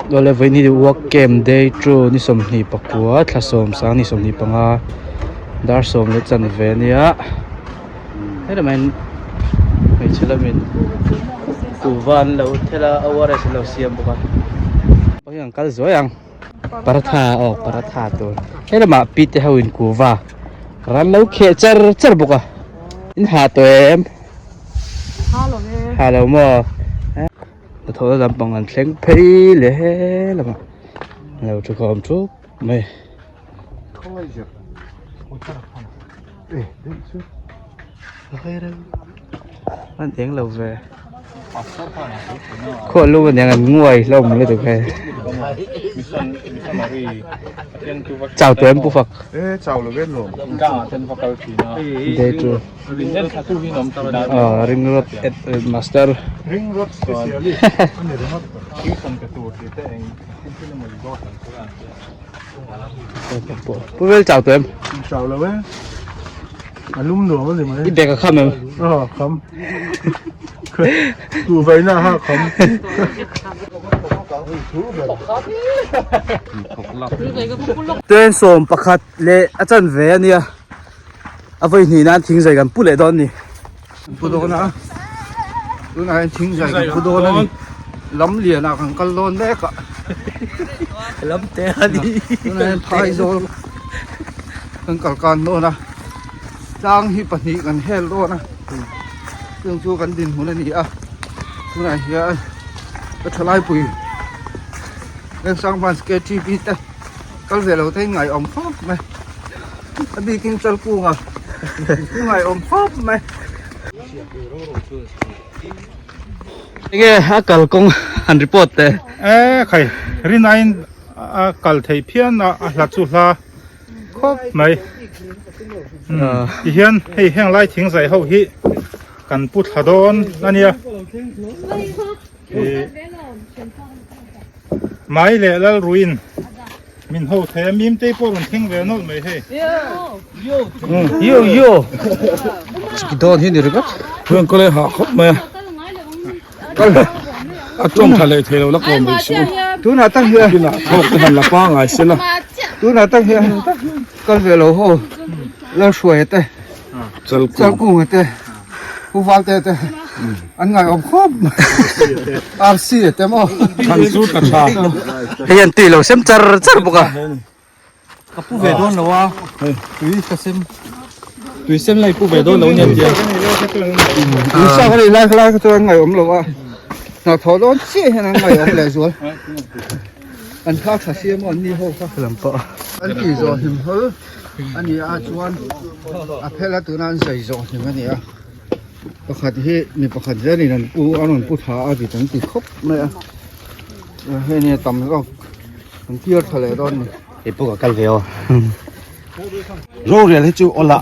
Awle vawiin hi work camp day two ni 24 thla sawm sang ni 25 dar sawm leh chanve ania helamah hian hmeichhe lamin kuhva an lo thel a ORS an lo siam bawk a pawh hi an kal zuai ang paratha aw paratha tur helamah pi te ho in kuhva ran lo kheh char char bawk a in ha tawh em ha lo maw. Hnathawhna lampang an thleng phei leh he lamah a lo thu khawm thup mai. An eng lo ve khuah lu aniang an nguai hlawm lutuk hei chau tawh em pu fak day two. Aw ring rod master ring rod specialist ani ringawt pu vel chau tawh em chau lo e a lum nuam ani mai i bag a kham em aw kham tu vaina ha kham Train 11 leh a chanve ania a vawi hnih nan thing zai kan pu leh dawn a ni pu dawn a tunah hian thing zai kan pu dawn a ni lam lianah kan kal dawn mek a lam te a ni tunah hian phaizawl kan kal kan dawn a tlang hi pahnih kan hel dawn a chung chu kan dinhmun a ni a tunah hian ka thalaipui Lensang Branch KTP te kal ve lo te hi ngaihawm khawp mai. A bikin Chalkunga ngaihawm khawp mai. Enge a kalkawng han report teh. E khai rin aiin a kal thei phian a a hla chu hla khawp mai. Tihian hei heng lai thing zai ho hi kan pu thla dawn a nia. Mai leh Lalruiin Min ho thei a mim te pawh rawn thleng ve nawlh mai hei. Yo yo. Chiki dawn hi ni ringawt. Chuan kawlai hah khawp mai a. A tawng tha leh thei lo la kawm rih suh u. Tunah tak hian Kinah thawk te han la pangai se la. Tunah tak hian kal ve lo ho Lalhruaia te Chalkunga te Pu Valte te an ngaiawm khawp mai. RC a te maw. Than chu ta tha. Hei an tui lo sem char char bawk a. Ka pu ve dawn lo a. Tui ka sem. Tui sem lai pu ve dawn lo nia tia. Tui sa ka nei lai lai kha chuan an ngaiawm lo a. Hna thawh dawn chiah hian an ngaiawm leh zual. An thlak tha sia maw an ni ho kha. Lam pawh. An tih zawh hlim hlawl a ni a chuan a phel a tuna an zai zawh hlim a ni a. Pakhat hi mi pakhat zelin an pu a rawn pu tha a vit an ti khawp mai a hei nia tam zawk an tir tha leh dawn a ni. Hei pawh ka kal ve aw. Rorel hi chu awla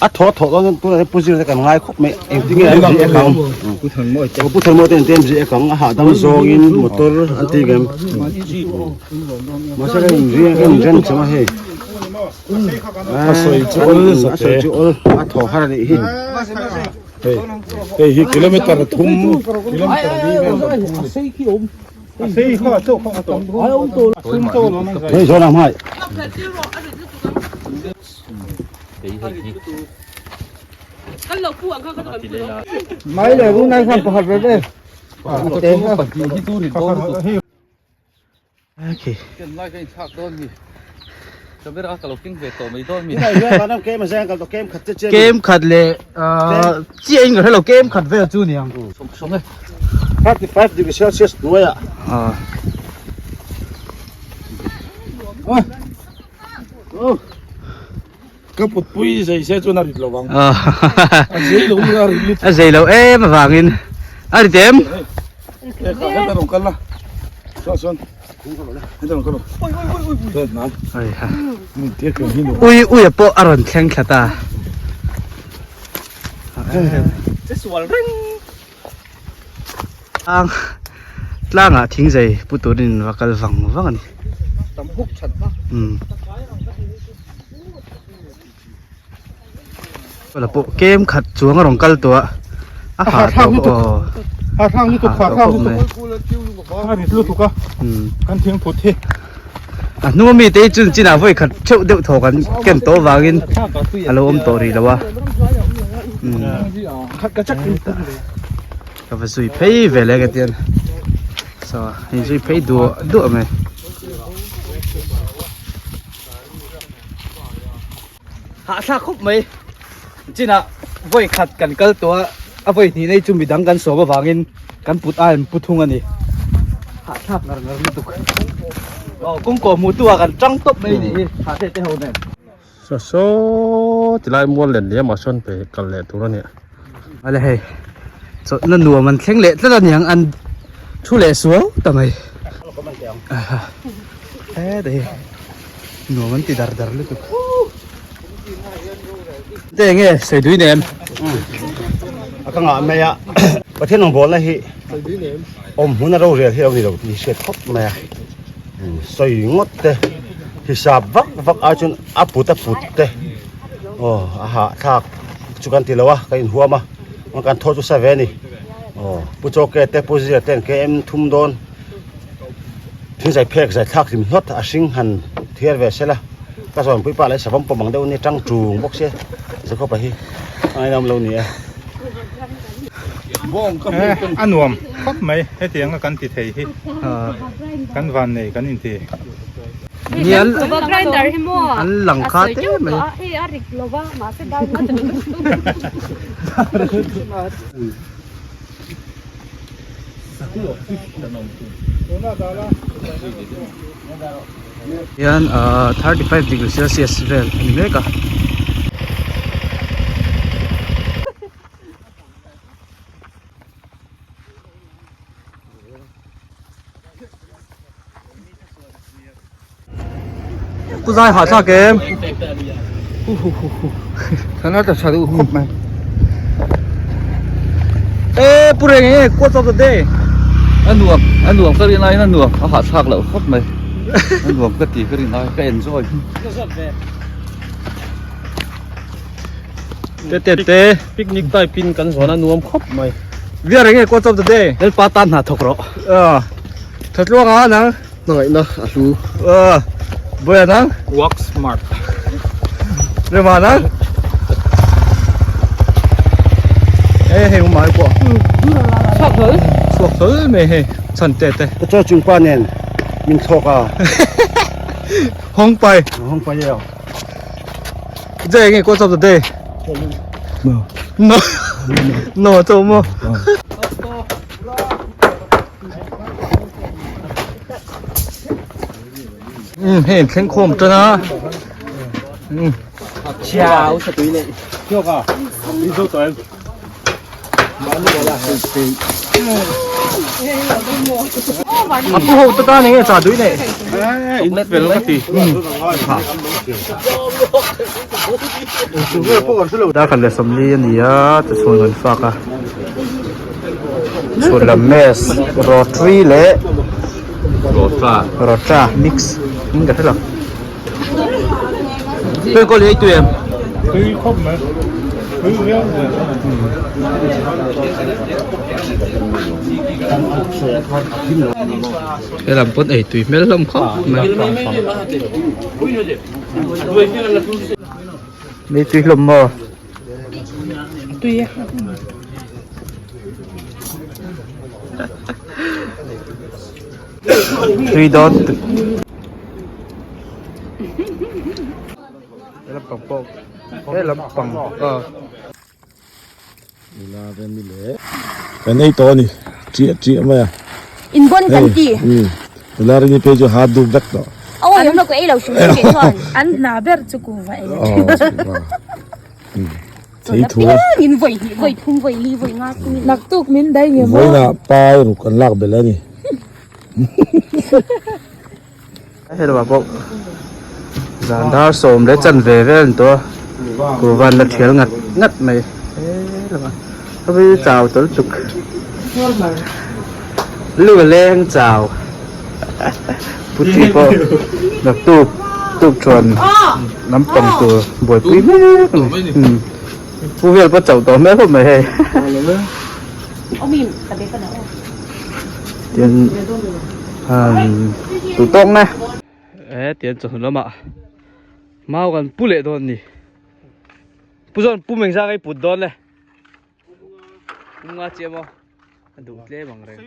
a thaw thaw dawn tunah hian pu zir te kan ngai khawp mai engtin nge an zir ek ang Pu Thanmawi te pu Thanmawi te engtin an zir ek ang a hahdam zawngin motor an ti ngem mahse ka inring ka inren chang a hei A sawi chu awl a sawi chu awl a thaw har a nih hi hei hei hi kilometer thum kilometer li vel kan phung a ni. Hei zawn ang hmai. Mai leh runai khan pakhat ve ve. Okay. Kem khat leh chiah in ka hrelo kem khat vel chu niang. 35 degree Celsius hnuaiah. Ka putpui zei se chuan a rit lo vang. A zei lo a rit lut. A zei lo em avangin a rit em? He kha heta rawn kal la. Chuan chuan heta rawn kal rawh. Oi oi oi oi. Ui ui a pawh a rawn thleng thla ta. Che sual reng. Tlang tlangah thing zai pu turin va kal vang vang a ni. Tam huk that na. La pawh kem khat chuang a rawn kal tawh a. A hah tawh aw. Hahthlak lutuk hahthlak lutuk a rit lutuk a kan thing phut hi. A hnung ami te hi chun chinah vawi khat theuh deuh thaw kan ken tawh avangin a lo awm tawh rih lo a. Ka va zui phei ve leh ka tian so in zui phei duah duah mai. Hahthlak khawp mai chinah vawi khat kan kal tawh a a vawi hnih nei chu midang kan sawm avangin kan put a in pu thung a ni hahthlak ngar ngar lutuk aw kawngkaw hmuh tu ah kan tang tawp mai ni hi hahte te ho nen. Saw saw ti lai mual len liam ah sawn pe kal leh tur a ni. Awle hei chawlhna nuam an thleng leh tlat a niang an thu leh suau ta mai heta hi nuam an ti dar dar lutuk te enge sawi dui nem a ka ngah mai a Pathian rawngbawlna hi awm hmun a rorel hi a lo ni lo tih hi hriat khawp mai a sawi ngawt te hisap vak vak ai chuan a put a put te aw a hahthlak chu kan ti lo a ka inhuam a kan thaw chu sa ve a ni aw pu chawke te pu zia te an km thum dawn thing zai phek zai thlak hlim hlawt a hring han thiar ve sela ka zawn pui pah leh savawm pawm ang deuh a ni tang tung bawk sia Jacob-a hi a ngainawm lo ni e. A nuam khawp mai hetiang a kan ti thei hi kan van nei kan inti. Nial an lang kha te mai. Hian ah 35 degree celsius vel a ni mek a. Pu zai hah thlak em hu hu hu hu Thana ta tha duh khawp mai. E pu reng enge quotes of the day. A nuam a nuam ka rin aiin a nuam a hah thlak loh khawp mai a nuam ka ti ka rin ai ka enjoy. Te te te picnic type in kan zawn a nuam khawp mai. Viar enge quotes of the day. Lalpa tan hna thawk rawh. Thatluang a nang. Hmangaihna a hlu. Boya nang. Work smart. Rema nang. E hei umai pawh. Chhuak hlawl. Chhuak hlawl mai hei chhan te te. Ka chaw chung pa nen min thlawk a. Hawng pai. Hawng pai eo. Jai nge quotes of the day. No. No. No cho mo. Um hei an thleng khawm tan a. Um. Chau sa tui nei. Chok a. Ni zo to em. A pu ho ta ta nei nge cha tui nei. In fel ka ti. Dar khat leh sawmli a ni a chhun an fak a chhun lam mess rotary leh rota mix in ka hrelo tui kaw leh ei tui em tui khawp mai tui viau zel helam pawn ei tui hmel hlawm khawp mai. Ni tui hlawm maw? Tui e. Tui dawn tuk. He lampang pawh he lampang aw. Nula remi leh kan ei tawh a ni chiah chiah mai a. In bon kan ti. Nula remi phei chu ha dup vek tawh. Awi awm lo ka ei lo hrim hrim kei chuan. An hna ber chu kuhva ei a thin. Thei thu. In vawi hnih vawi thum vawi li vawi nga chu. Naktuk min dai nge maw. Vawiinah pai ruk an lak belh a ni. Hei lamah pawh zan dar sawm leh chanve vel an tawh a kurva an la thial ngat ngat mai he lamah khawvel chau tawlh lutuk lu a leng chau putri pawh naktuk tuk chuan lampang tur buaipui mek a ni pu vel pawh chauh tawh hmel khawp mai hei. Tian han duh tawk na e tian chawhnu lamah mau kan pu leh dawn a ni pu zawn pum engzah nge i put dawn le pum nga chiah maw a duh tlem ang reng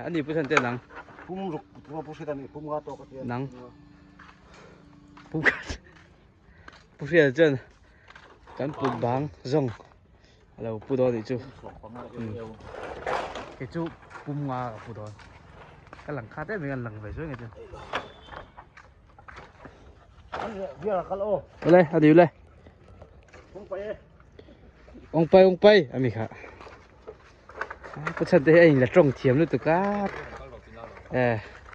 a ni pu chhan te nang pum ruk pum pu hriat a ni pum nga tawk a tia nang pum khat pu hriat chuan kan put bang zawng a lo pu dawn nih chu kei chu pum nga ka pu dawn ka lang khat em em a lang ve zuai nge chu ole a diu le ong pai ong pai ami kha pu chhan te hi a in la tawng thiam lutuk a eh.